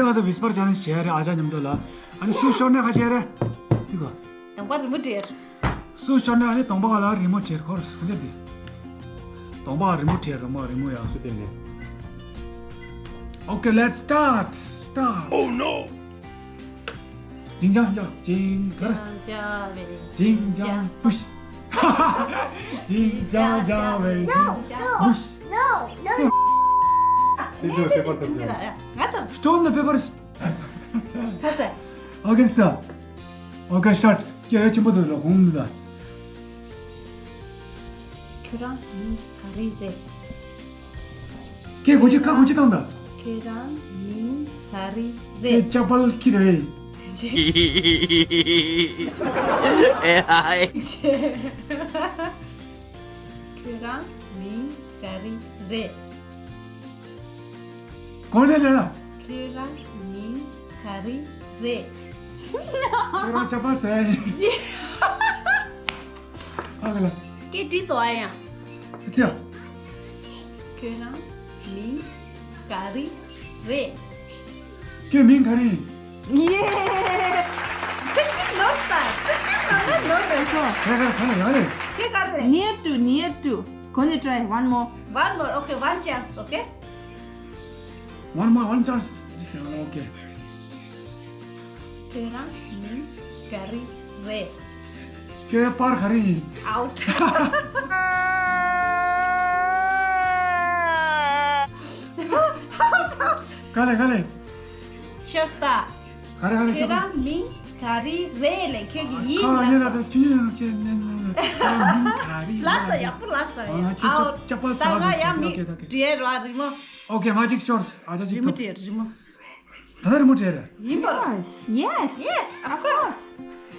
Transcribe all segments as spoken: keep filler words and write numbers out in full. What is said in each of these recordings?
ཁ་ཚ་ཝིས་པར་ཆེ་ལེན་ཇི་བྱེད་ཡ་རེད། ཨ་ཅག་མཉམ་དུ་ལ། ཨ་ནི་སུ་ཤོར་ན་ཁ་ཆེ་རེད། དེ་གོ། གདོང་པ་རི་མོ་བྲིས། སུ་ཤོར་ན་ཨ་ནི་གདོང་པ་ལ་རི་མོ་བྲིས། ཁོ་རེ་སུ་འདི་དེ། གདོང་པ་རི་མོ་བྲིས། གདོང་པ་རི་མོ་ཡ། སུ་དེ་ནས། Okay, let's start. Start. Oh no. ཅིང་ཅང་ཅང་ཅིང་གར། ཅིང་ཅང་པུཤ། ཅིང་ཅང་ཅང་བའི་ཅིང་པུཤ། No, no. དེ་ཚོ་པེ་པར་ཐོབ་ཀྱི་རེད། ང་དང་སྟོན་ནི་པེ་པར། ཁ་ཟས། Okay, start. Okay, start. ཁྱེད་ཡོད་ཆེན་པོ་དུ་ལ་ཧོང་ལ། ཁྱོད་རང་མིང་ག་རེ་རེད། ཁྱེད་གོ་ཅི་ཁ་གོ་ཅི་བཏང་ད། ཁྱོད་རང་མིང་ག་རེ་རེད། ཁྱེད་ཅ་པལ་ཁྱི་རེད། ཁྱོད་རང་མིང་ག་རེ་རེད། གོ་ནས་ལས་ལ། ཁྱོད་རང་མིང་ག་རེ་རེད། ཁྱོད་རང་ཅ་པལ་ཟེར་ཡིན། ཨ་ག་ལ། སྐད་འདི་དོ་ཨ་ཡང་། ཅི། ཁྱོད་རང་མིང་ག་རེ་རེད། ཁྱོད་མིང་ག་རེ་ཡིན། ཡེ། ཚིག་གཅིག་ནོར་ས། ཚིག་གཅིག་ནོར་ན་ནོར་རེད་ཤོ། ཁྱོད་ག་རེ་ཡང་རེད། ཁྱོད་ག་རེ་རེད། Near to, near to. གོ་ནས་try one more. One more, okay, one chance, okay? One more, one chance. Okay. ཁྱོད་རང་མིང་ག་རེ་རེད། ཁྱོད་པར་ག་རེ་ཡིན། Out. ག་ལེ་ག་ལེ། ཤོར་ས། ག་རེ་ག་རེ། ཁྱོད་རང་མིང་ག་རེ་རེད་ལས། ཁྱོད་ཀྱི་ཡིན་ལབ་ས། ཁྱོད་ཡིན་ལབ་ས། ཁྱོད་མིང་ག་རེ་ལབ་ས། ཡག་པོ་ལབ་ས། ཨ་ཁྱོད་ཅ་པལ་ཟ་ས། ད་ང་ཡང་མིང་བྲིས་ར་རི་མོ། Okay, མ་གཅིག་ཤོར། ཨ་ཅག་གཅིག་ཐོབ། རི་མོ་བྲིས་རི་མོ། ད་ལྟ་རི་མོ་བྲིས་རེད། ཡིན་པ། Yes, yes. Yes, of course.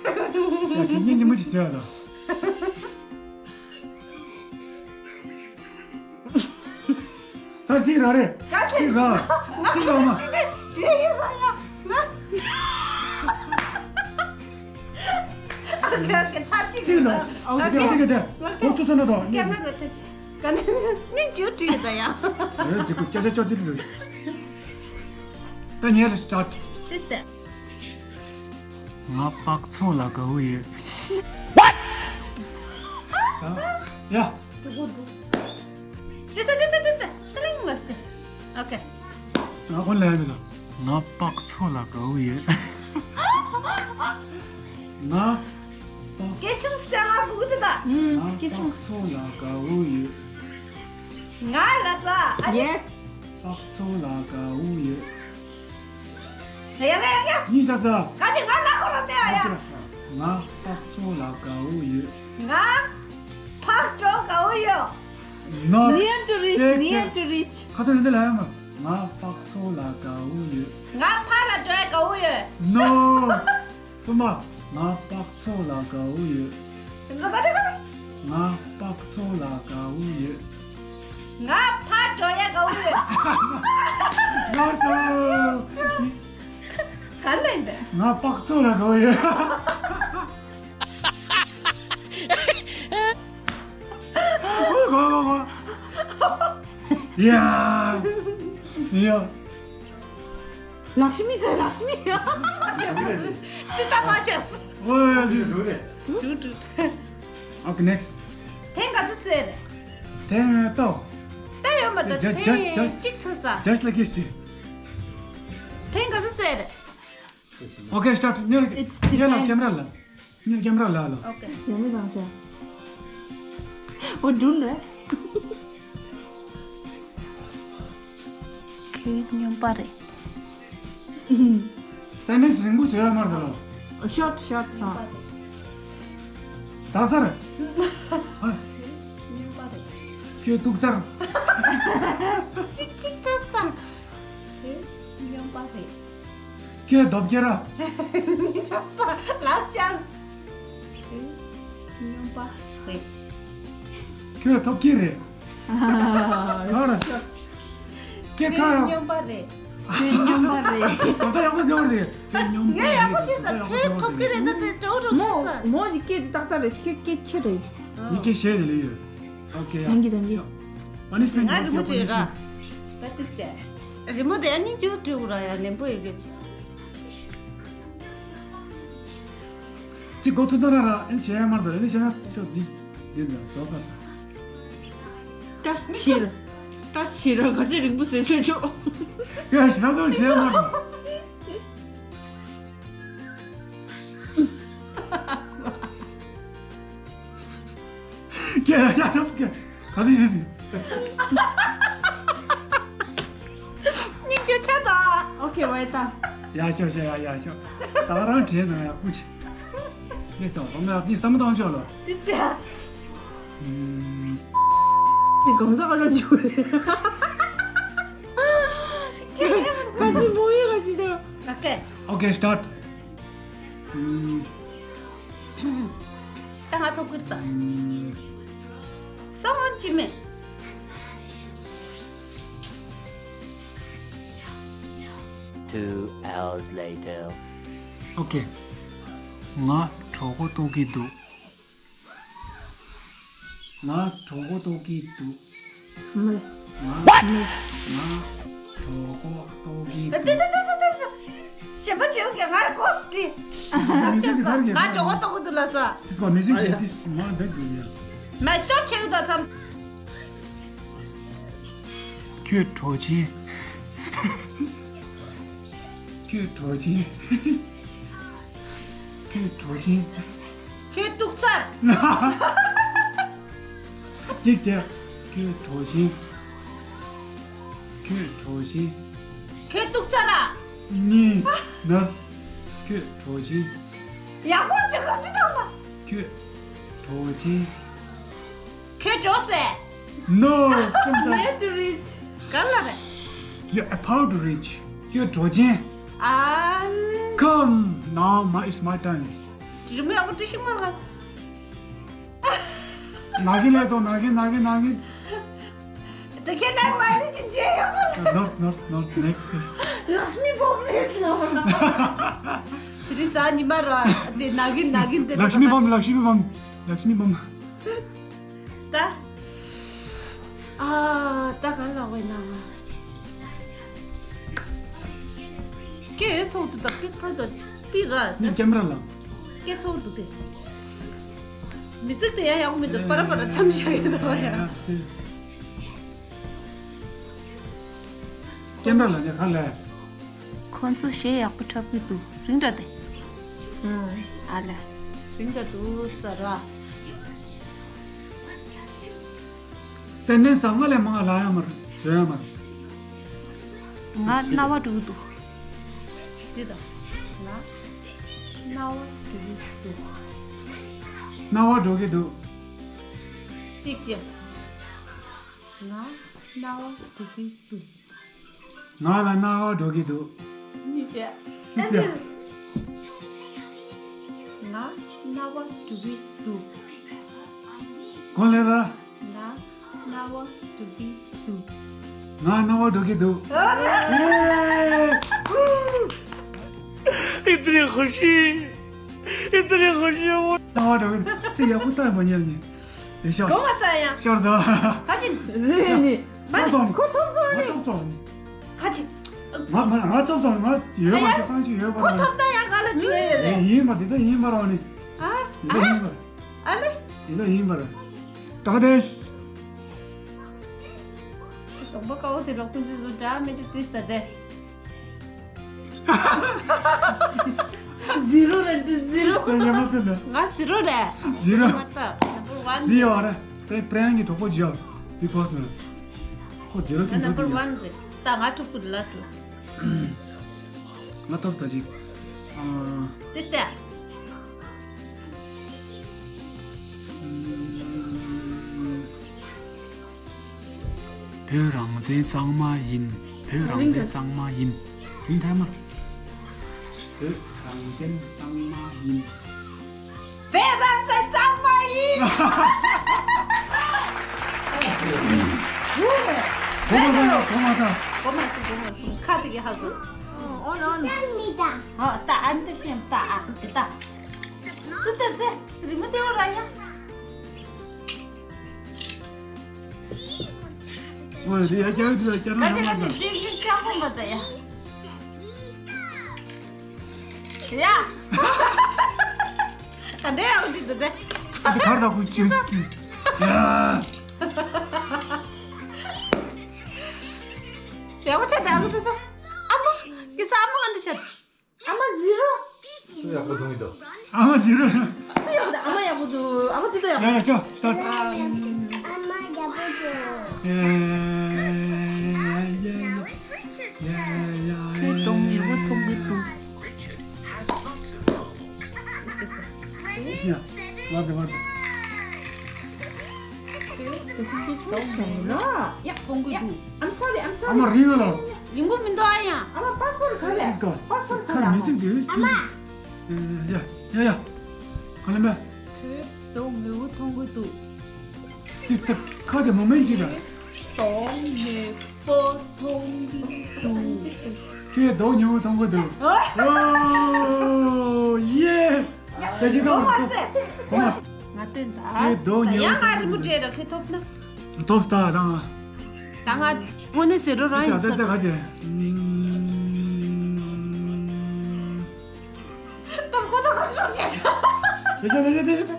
ཡ་དེ་ཉིན་ཉིན་མོ་ཅིག་བྱས་ལ། ཚར་གཅིག་རག་རེད། ག་ཚོད། གཅིག་རག་གཅིག་རག་མ། གཅིག་རེད་བྲིས་ཡིན་ལ་ཡ། ན། ཨ་ཁྱོད་ཀྱི་ཚར་གཅིག་གཅིག་རག་རག་ཨ་ཁྱོད་གཅིག་གཅིག་གཅིག་དེ། ཨོ་ཐུ་ཚོ་ན་དོ། ཀེམ་ར་ལ་ཐེབས། ག་ནས་ནི་ཇུ་ཏི་ད་ཡང་། ཨེ་ཇི་ཀུ་ཅ་ཅ་ཅོ་ཏི་རུ། ད་ཉེ་རུ་སི་ཊར་ཊི། ཏིས་ཏེ། ང་པག་ཚོ་ལ་དགའ་བོ་ཡོད། What? ཡ། ཏིས་ཏེ་ཏིས་ཏེ་ཏིས་ཏེ། ཏི་ལིང་ལ་སི་ཏེ། ཨོ་ཁེ། ང་ཁོ་ལ་ཡ་མི་ལ། ང་པག་ཚོ་ལ་དགའ་བོ་ཡོད། ང་པག་སྐད་ཆུང་སེ་མ་གུག་ཏེ་ད། ང་སྐད་ཆུང་པག་ཚོ་ལ་དགའ་བོ་ཡོད། ང་ལ་ས་ཨ་ནི། Yes. པག་ཚོ་ལ་དགའ་བོ་ཡོད། ཡ་ཡ་ཡ་ཡ། གཉིས་ས་ས། ག་ཅི་ང་ལ་ཁོ་རོ་མེ་ཨ་ཡ། ང་པག་ཚོ་ལ་དགའ་བོ་ཡོད། ང་ཕར་འགྲོ་དགའ་བོ་ཡོད། No. Near to reach, near to reach. ཁ་ཚོ་ཡོད་འདི་ལ་ཡ་མ། ང་པག་ཚོ་ལ་དགའ་བོ་ཡོད། ང་ཕར་ལ་འགྲོ་ཡ་དགའ་བོ་ཡོད། No. སུ་མ། ང་པག་ཚོ་ལ་དགའ་བོ་ཡོད། ང་པག་ཚོ་ལ་དགའ་བོ་ཡོད། ང་ཕར་འགྲོ་ཡ་དགའ་བོ་ཡོད། ང་སོ། ག་ལེན་པས། ང་པག་ཚོ་ལ་དགའ་བོ་ཡོད། ཨོ་གོ་གོ་གོ། ཡ། ཡ། ལག་ཤི་མི་ཟེར་ལག་ཤི་མི། སི་ཏ་མ་ཅེས། ཨོ་ཡ་དེ་རུ་རེད། ཏུ་ཏུ། Okay, next. ཐེངས་ག་ཚོད་ཟེར། ཐེངས་ཏོ། ད་ཡོད་མ་རེད། ཇ་ཇ་ཇ་ཐེངས་གཅིག་ཚོད་ས། Just like this. ཐེངས་ག་ཚོད་ཟེར། Okay, start. ཉེ་ཉེ་ལ་ཀེམ་ར་ལ། ཉེ་ཀེམ་ར་ལ་ལ། Okay. ཡོད་མི་དང་ཆ། ཨོ་འགྲུལ་རེད། ཁྱོད་སྨྱོན་པ་རེད། སེན་ཊེན་སི་རིང་པོ་བཟོ་ཡ་མ་རེད་ལ། Short, short. ད་ཚར། སྨྱོན་པ་རེད། ཁྱོད་ཏུག་ཚར། གཅིག་གཅིག་ཚར་ས། ཁྱོད་སྨྱོན་པ་རེད། ཁྱོད་ལྡོབ་ཀྱི་ར། ཤ་ས་ལ་ཤ། ཁྱོད་སྨྱོན་པ་རེད། ཁྱོད་ཐོབ་ཀྱི་རེད། ག་ར། ཁྱོད་ཁྱོད་ག་ར། སྨྱོན་པ་རེད། ཁྱོད་སྨྱོན་པ་རེད། ད་ལྟ་ཡག་པོ་ཟེར་བ་རེད། ཁྱོད་སྨྱོན་པ་ངས་ཡག་པོ་བྱས་ས། ཁྱོད་ཐོབ་ཀྱི་རེད། ད་དེ་འགྲོ་འགྲོ་མོ་ཆགས་ས། མོ་གི་སྐད་དེ་ཏག་ཏག་རེད། ཁྱོད་སྐད་ཆེ་རེད། ངའི་སྐད་ཞེ་ནས་ལས་ཡོད། Okay. Thank you, thank you. Punishment. ང་རི་མོ་བྲིས་ར། Practice བྱས། རི་མོ་དེ་ཡང་སྙིང་རྗེ་པོ་བྲིས་འོ་ར་ཡ་ལེན་པོ་ཡོད་གི་ཅི། ཅི་གོ་ཐུ་ད་ར་ར་ཨེ་བྱེད་ཡ་མར་དོ་ཨེ་བྱེད་ན་ཆོ་འདི་འདི་འདི་ཙོ་ས། ད་ཤི་ར་ད་ཤི་ར་ག་ཚོད་རིང་པོ་ཟེར་ཆོད་ཆོག་ཡ་ཤི་ན་ཚོ་བྱེད་ཡ་མར་དོ། ཀྱེ་ཡ་ཡ་ཡ་ཀྱེ་ག་དུས་ཡིན་ཟིན། སྙིང་རྗེ་ཆེ་ད། ཨོ་ཁེ་ཝེ་ད། ཡ་ཤོ་ཤོ་ཡ་ཡ་ཤོ། ད་རང་བྲིས་ན་ཡ་ཀུ་ཆི། ནི་སྟོང་སོང་ན་དེ་བསམ་བློ་བཏང་ཆོག་ལ། དེ་ཚེ། ཨུམ། དེ་གང་ཟག་ག་ལ་འཇུ་རེད། ཁ་ཅི་མོ་ཡི་ག་ཅི་དང་། ཨོ་ཁེ། Okay, start. ད་ང་ཐོག་ཁུར་ད། སོང་ཅི་མེད། Two hours later. Okay. ང་གྲོད་ཁོག་ལྟོགས་ཀྱི་འདུག་ང་གྲོད་ཁོག་ལྟོགས་ཀྱི་འདུག་མི། ང་མི། ང་གྲོད་ཁོག་ལྟོགས་ཀྱི་ཏེ་འདུག་ཏེ་ཏེ་ཏེ་ཏེ་ཏེ། ཞེན་པ་བྱེད་འོ་ཀྱང་ང་ལ་གོ་སི་ཏི། ང་གྲོད་ཁོག་ལྟོགས་ཀྱི་འདུག་ལ་ས། This one music is this one that good, yeah. མ་སི་ཊོབ་བྱེད་འོ་ད་ཚམ། ཁྱོད་གྲོགས་ཆེན། ཁྱོད་གྲོགས་ཆེན། ཁྱོད་གྲོགས་ཆེན། ཁྱོད་ཏུག་ཚར། གཅིག་བྱས། ཁྱོད་གྲོགས་ཆེན། ཁྱོད་གྲོགས་ཆེན། ཁྱོད་ཏུག་ཚར་ར། གཉིས། ནར། ཁྱོད་གྲོགས་ཆེན། ཡག་པོ་བྱེད་གོ་ཅི་དང་ལ། ཁྱོད་གྲོགས་ཆེན། ཁྱོད་འགྲོ་ཟེར། No, sometimes. Near to reach. ག་ལ་རེད། You're about to reach. ཁྱོད་གྲོགས་ཆེན། ཨ་ལེ། Come, now my, it's my time. དྲི་མོ་ཡག་པོ་བྲིས་ཤིག་མ་ལ། ན་གིན་ལས་ཚོ་ན་གིན་ན་གིན་ན་གིན། དེ་ཁྱེད་ལ་མ་ནི་ཅི་བྱེད་ཡོད་པ། Not, not, not next. ལག་ཤི་མི་བོམ་རེད་ལོ། དེ་རིང་གཟའ་ཉི་མ་ར་དེ་ན་གིན་ན་གིན་དེ། ལག་ཤི་མི་བོམ། ལག་ཤི་མི་བོམ། ལག་ཤི་མི་བོམ། ད། ཨ། ད་ག་ལ་བས་ན་ང་། སྐད་ཚོགས་དུ་དག་སྐད་ཚོགས་དུ་པི་ར། ནི་ཀེམ་ར་ལ། སྐད་ཚོགས་དུ་དེ། མི་ཚེ་དེ་ཡང་ཡག་མི་འདུག་པར་པར་མཚམས་བཞག་ཡོད་དོ་ཡ། ཀེམ་ར་ལ་ནི་ག་ལ། ཁོ་ཚོ་གཞས་ཡག་པོ་འཁྲབ་ཀྱི་འདུག་རིང་འདྲ་དེ། ཨ་ལ། རིང་འདྲ་འདུག་ས་ར། སེན་ཊེན་སི་ལྔ་ལས་མང་ལ་ཡ་མར་བཟོ་ཡ་མར། ང་རྣ་བ་འགྲོ་གི་འདུག་ཅི་དང་། ང་རྣ་བ་འགྲོ་གི་འདུག་རྣ་བ་འགྲོ་གི་འདུག་གཅིག་ཅེ། ང་རྣ་བ་འགྲོ་གི་འདུག་ང་ལ་རྣ་བ་འགྲོ་གི་འདུག་གཉིས་བྱས། ཨ་ཙི། ང་རྣ་བ་འགྲོ་གི་འདུག་གོ་ལེ་ར། ང་རྣ་བ་འགྲོ་གི་འདུག་ང་རྣ་བ་འགྲོ་གི་འདུག་ཨ། ཨེ། ཨེ་ཙི་རེ་ཧོ་ཤི། ཨེ་ཙི་རེ་ཧོ་ཤི། རྣ་བ་འགྲོ་གི་འདུག་ཚེ་ཡག་པོ་ལྟ་མ་ཉན་ནི། ཡེ་ཤོ། གོ་མ་ས་ཡ། ཤོར་དོ། ཁ་ཅིག་རེད་ནི། མ་ནི་ཁོ་ཐོབ་སོང་ནི། ཐོབ་སོང་ནི། ཁ་ཅིག་ང་ང་ང་ཐོབ་སོང་ང་ཡོད་མ་ཨ་ཡ། ཁྱེད་ཚང་ཞིག་ཡོད་པ་ཁོ་ཐོབ་ན་ཡང་ང་ལ་འགྲོ་ཡ་ཡོད་རེད། ཡིན་ཡིན་མ་འདི་ད་ཡིན་མ་རོགས་ནི། ཨ། འདི་ད་ཡིན་མ། ཨ་ལེ། འདི་ད་ཡིན་མ་ར། ཀྲག་དེ། གདོང་པ་དཀར་པོ་དེ་རོགས་ཀུན་ཚོས་སུ་འདྲ་མི་འདྲ་བྲིས་ས་དེ། ཛི་རོ་རེད་འདི་ཛི་རོ། དེ་ཡང་མ་ཕེབས་ན། ང་ཛི་རོ་རེད། ཛི་རོ། མ་ལྟ། Number one འདི་ཡོད་རེད། དེ་པྲེང་གི་གྲོགས་པོ་ཇི་ཡོད། Big Boss ནས། ཁོ་ཛི་རོ་ང་ཁྱིམ་ཚང་Number འདི་ཡོད། One རེད། ད་ང་ཐུག་པུ་ལ་སི་ལ། ང་ཐོབ་ད་ཅིག་ཨ། དེ་སྟེ། བོད་རང་བཙན་གཙང་མ་ཡིན། བོད་རང་བཙན་གཙང་མ་ཡིན། དུང་ཐལ་མ། བོད་རང་བཙན་གཙང་མ་ཡིན། བོད་རང་བཙན་གཙང་མ་ཡིན། གོ་མ་ཚང་གོ་མ་ཚང་། གོ་མ་སོང་གོ་མ་སོང་ཁ་དེ་གི་ཧ་གོ། ཨོ་ལོ་ཨོ་ལོ། ཨོ་ད་ཨ་འདྲ་ཤེས་ད་ཨ་དེ་ད། ཙི་ཙི་ཙི། རི་མོ་དེ་འོ་ར་ཡ། ཨོ་དེ་ཡ་སྐྱ་རེད་དེ་སྐྱ་རེད་ང་མ་ད། དེ་གི་སྐྱ་ཕོ་མ་ད་ཡ། ཡ། ག་འདྲ་ཡ་འོ་དེ་དེ་དེ། ཨ་དེ་གར་ད་ཁུ་ཅི་སི། ཡ། ཡ་བོ་ཆ་ད་ཨ་གི་དེ་དེ། ཨ་མ། གི་ས་ཨ་མ་ག་འདྲ་ཆ། ཨ་མ་ཟི་རོ། སུ་ཡག་པོ་འདུག་ཨ་མ་ཟི་རོ། སུ་ཡག་པོ་འདུག་ཨ་མ་ཡག་པོ་འདུག་ཨ་མ་དེ་ཚོ་ཡག་པོ། ཡ་ཡ་ཤོ་སྟར། ཨ་མ་ཡག་པོ་འདུག་ཡ་ཡ་ཡ་ཡ། ཁོས་གདོང་ཉེ་བོ་མཐོང་གི་འདུག་ཡ། ལབ་དེ་ལབ་དེ། ཡ། མཐོང་གི་འདུག I'm sorry, I'm sorry. ཨ་མ་རིང་ལ། རིང་པོ་མི་འདུག་ཨ་ཡ། ཨ་མ་པཱ་སི་པོར་ག་རེ། Let's go. པཱ་སི་པོར་ག་རེ། Let's go. ཁར་མི་ཚིག་དེ། ཨ་མ། ཡ་ཡ་ཡ། ག་ལེ་མེ། ཁོས་གདོང་ཉེ་བོ་མཐོང་གི་འདུག་དེ་ཚེ་ཁ་དེ་མོ་མེན་ཅིག་ལ། གདོང་ཉེ་བོ་མཐོང་གི་འདུག་ཁོས་གདོང་ཉེ་བོ་མཐོང་གི་འདུག་ཨོ། ཨོ་ཡེ། ད་ཅི་ཐོབ་ཐོབ་ཐོབ། ང་སྟོན་ད། ཁོས་གདོང་ཉེ་བོ་ཡང་ང་རིན་པོ་ཆེ་ར་ཁོས་ཐོབ་ན། ཐོབ་ད་ད་ང་། ད་ང་དངོས་གནས་ཟེར་རོ་རང་ཡིན་ས། ད་ད་ག་ཅེ། ད་ཁོ་ད་ཁོ་ཤོག་ཅེ་ཤོག་དེ་ཤ་དེ་ཤ་དེ་ཤ།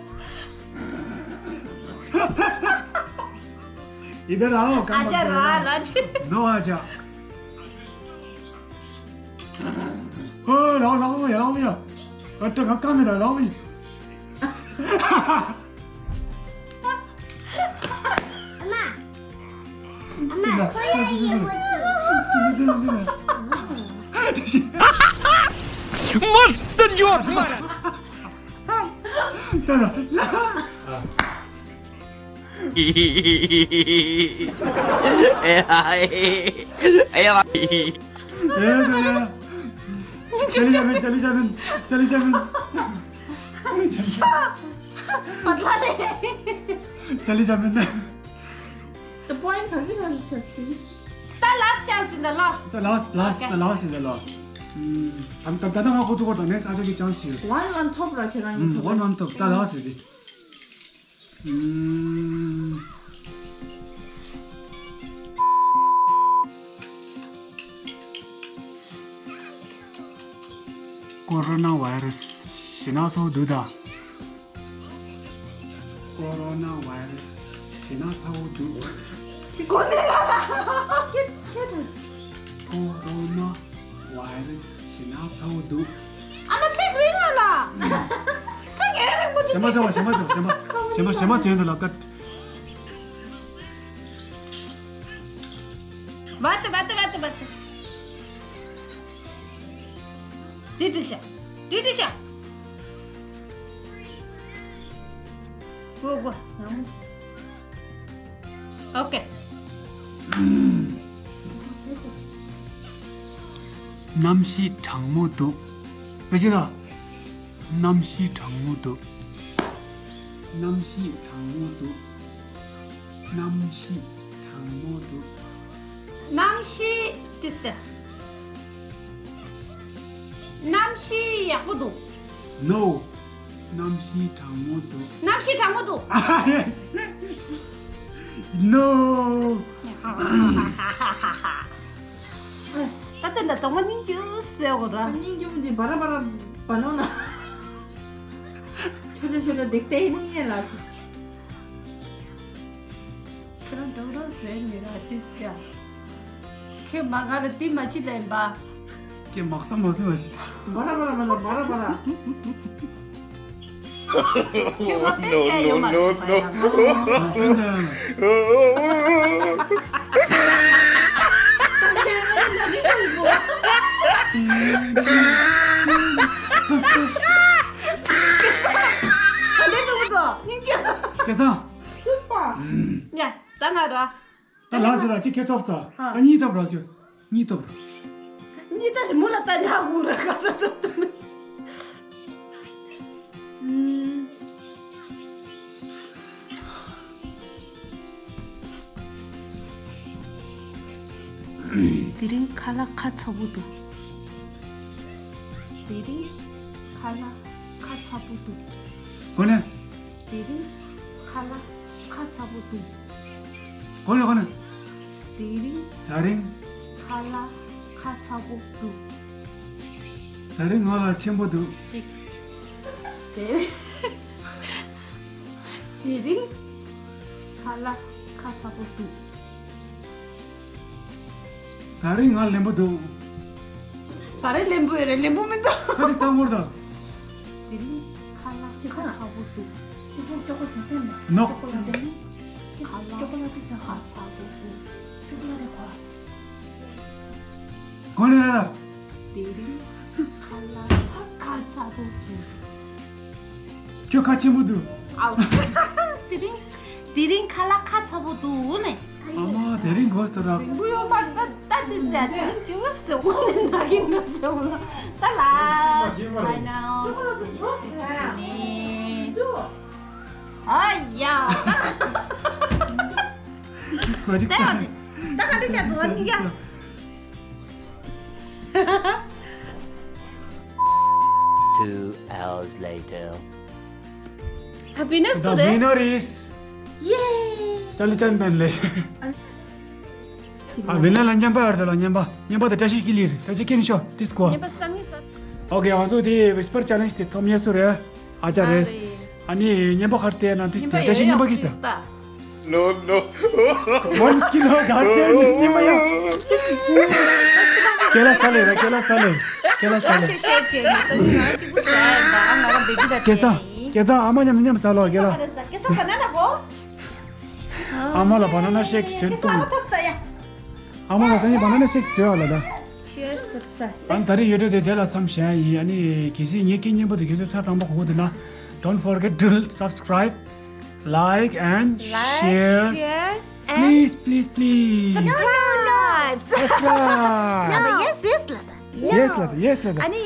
ཡི་དེ་རང་ཨ་ཅག་ར་ལ་ཅི། ནོ་ཨ་ཅག་ཧོ་ལའོ་ལའོ་ཡ་ལའོ་ཡ། ཨ་ཏྲ་ཁ་ཀ་མེ་ད་ལའོ་ཡ། ཨ་མ། ཨ་མ་ཁོ་ཡ་ཡི་ཧོ་ཅི། མོ་སྟན་ཇོ་མ་ར། ད་ད། ཨེ་ཡ། ཨེ་ཡ། ཅ་ལི་ཅ་མིན། ཅ་ལི་ཅ་མིན། ཅ་ལི་ཅ་མིན། ཅ་ལི་ཅ་མིན། The point ག་ཚོད་རང་ཆགས་ཀྱི། ད་last chance in the law. ད་last last Okay. ད་last in the law. ད་ད་ད་ང་ཁོ་ཚོ་ཁོ་དང་next ཨ་ཅག་གི་chance ཡོད། One on top ར་ཁྱེད་རང་གི། One on top. ད་last is it. Corona virus ཞེ་ན་ཚ་བོ་འདུག་ད། Corona virus ཞེ་ན་ཚ་བོ་འདུག་གོ་ནས་ར་ད། ཁྱེད་ཁྱེད་དང་། Corona virus ཞེ་ན་ཚ་བོ་འདུག་ཨ་མ་ཚེ་རིང་ང་ལ། ཚེ་ངའི་རིང་པོ་འདུག་ཞེ་མ་ཚ་བ་ཞེ་མ་ཚ་བ་ཞེ་མ་ཞེ་མ་ཞེ་མ་ཚོན་དུ་ལ་ཀ།待って待って待って待って。出てきた。出てきた。Go, go. Okay. གནམ་གཤིས་གྲང་མོ་འདུག་དཔེ་ཆ་ལ། གནམ་གཤིས་གྲང་མོ་འདུག་གནམ་གཤིས་གྲང་མོ་འདུག་གནམ་གཤིས་གྲང་མོ་འདུག་གནམ་གཤིས་དེ་ལྟ། གནམ་གཤིས་ཡག་པོ་འདུག No. གནམ་གཤིས་གྲང་མོ་འདུག་གནམ་གཤིས་གྲང་མོ་འདུག No. ད་ལྟ་འདི་གདོང་མ་སྙིང་རྗེ་ཟེར་གོ་ར། སྙིང་རྗེ་མོ་འདི་བ་ར་བ་ར་བ་ནོ་ན། ཆོ་ཆོ་ཆོ་ཆོ་འདེགས་ཏེ་ནི་ཡེ་ལ་སི། ཁྱེད་རང་འདྲ་བོ་རང་ཟེར་ཉེ་ར་ཏིས་ཀྱ། ཁྱེད་མ་ག་ལ་ཏི་མ་ཅི་ལེན་པ། ཁྱེད་མག་ཚང་མ་སུ་མ་ཤི། བ་ར་བ་ར་བ་ར་བ་ར་བ་ར། ཁྱེད་མ་ཕེབས་ཀྱ་ཡོད་མ་རེད་པ་ཡ། ག་ལེ་ནུ་བོ་ཏོ་སྙིང་རྗེ། སྐལ་བཟང་། སུ་པ། ཡ་ད་ང་ར། ད་ལགས་སེ་ད་ཅི་ཁེ་ཐོབ་ཚ། ཨ། ད་གཉིས་ཐོབ་ར་ཁྱོད། གཉིས་ཐོབ་ར། གཉིས་ད་རི་མོ་ལ་ལྟ་ཉག་གུ་ར་ག་ས་ཐོབ་ཐོབ་མེད། དེ་རིང་ཁ་ལག་ཁ་ཚ་པོ་འདུག་དེ་རིང་ཁ་ལག་ཁ་ཚ་པོ་འདུག་གོ་ནས། དེ་རིང་ཁ་ལག་ཁ་ཚ་པོ་འདུག་གོ་ནས་གོ་ནས། དེ་རིང་། ད་རིང་། ཁ་ལག་ཁ་ཚ་པོ་འདུག་དེ་རིང་ང་ལ་ཆེན་པོ་འདུག་གཅིག་དེ་རིང་། དེ་རིང་། ཁ་ལག་ཁ་ཚ་པོ་འདུག་ད་རིང་ང་ལེན་པོ་འདུག་ད་རིང་ལེན་པོ་ཡོད་རེད། ལེན་པོ་མི་འདུག་ཁ་དེ་བཏང་མོར་དང་། དེ་རིང་ཁ་ལག་ཁ་ཚ་པོ་འདུག་ཁ་ལག་ཁ་ཚ་པོ་འདུག་གོ་ནས་ལ་ལ། དེ་རིང་ཁ་ལག་ཁ་ཚ་པོ་འདུག་ཁྱོད་ཁ་ཆེན་པོ་འདུག་ཨའོ། དེ་རིང་དེ་རིང་ཁ་ལག་ཁ་ཚ་པོ་འདུག་ནས། ཨ་མ་དེ་རིང་གོ་སྟོ་ར། དེང་པོ་ཡོང་པར་ད་ད་དེ་ཟེར་དེ་རིང་ཅི་བ་ཟེར་འོ་ནས་ན་གིན་ན་ཟེར་འོ་ལ་ད་ལ། ཨ་ཡ། གོ་ཅིག་ད་ཡ་ད་ག་འདྲ་བྱ་འདུག་ཨ་ནི་ཡ། Two hours later. The winner is. Yay! ཅ་ལི་ཅན་པན་ལེ། ཨ་ཝི་ན་ལ་ཉན་པ་ཨར་ད་ལ་ཉན་པ་ཉན་པ་ད་བཀྲ་ཤིས་ཀི་ལི་རེད། བཀྲ་ཤིས་ཀི་ནི་ཤོ་ཏིས་ཀོ། ཉན་པ་སང་ངི་ས། ཨོ་ཁེ་ང་ཚོ་དེ་ཝི་སི་པར་ཅ་ལེན་ཇི་དེ་ཐོབ་ཉེ་སུ་རེད། ཨ་ཅག་རེད། ཨ་རེད། ཨ་ནི་ཉན་པ་ཁར་དེ་ན་ཏིས་ཉན་པ་དེ་བཀྲ་ཤིས་ཉན་པ་ཡོད་གི་ཡོད་ད། No, no. One kilo garden ཉན་པ་ཡོད། ཁྱེད་ལ་ས་ལེ་ར་ཁྱེད་ལ་ས་ལེ། ཁྱེད་ལ་ས་ལེ། ཁྱེད་ས་ཁྱེད་ས་ཨ་མ་ཉམས་ཉམས་ས་ལོ་ཁྱེད་ལ། ཨ་མ་ལ་བ་ན་ན་ཤེག་ཟོས་འདུག་ཨ་མ་ལ་ས་ཉི་བ་ན་ན་ཤེག་ཟོས་ཨ་ལ་ད། ཨ་ནི་ད་རེས་ཡོད་དེ་དེ་ལ་མཚམས་བཞག་ཡིན། ཨ་ནི་གལ་སྲིད་ངའི་སྐད་སྙན་པོ་དེ་ཁྱེད་ཚོས་ཚར་དང་པོ་གོ་དེ་ན། Don't forget to subscribe, like and share. Please, please, please. Subscribe. Subscribe. Yes, yes ལ་ད། Yes ལ་ད། Yes ལ་ད། ཨ་ནི་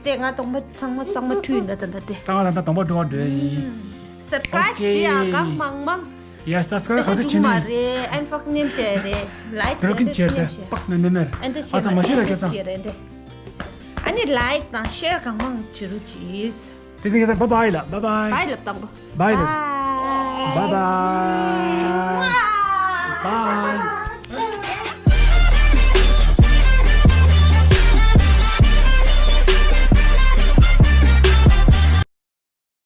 དེ་ང་གདོང་པ་ཚང་མ་གཙང་མ་འཁྲུད་ཡིན་ད་ད་ད་དེ། གཙང་མ་ད་ད་གདོང་པ་འགྲོ་བ་འགྲོ་ཡིན། Subscribe བྱེད་ཨ་གང་མང་མང་། Yes, subscribe ག་ཚོད་བྱེད་ནས། རེད། ཨན་ཕག་ནེམ་ཤེར་རེད། ལའིཀ་བྲོ་ཀིན་ཆེར་ཏེ་པག་ནེ་ནེ་མེར། ཨན་ཏེ་ཨ་ས་མ་ཤི་ལ་ཁེ་ས། ཨན་ཏེ་ཤེར་རེད། ཨ་ནི་ལའིཀ་དང་ཤེར་གང་མང་བྱེད་རོགས་གྱིས། དེ་དེ་ཁེ་ས་བ་བའི་ལ་བ་བའི། བའི་ལབ་དང་པོ། བའི་ལབ། བའི། བ་བའི།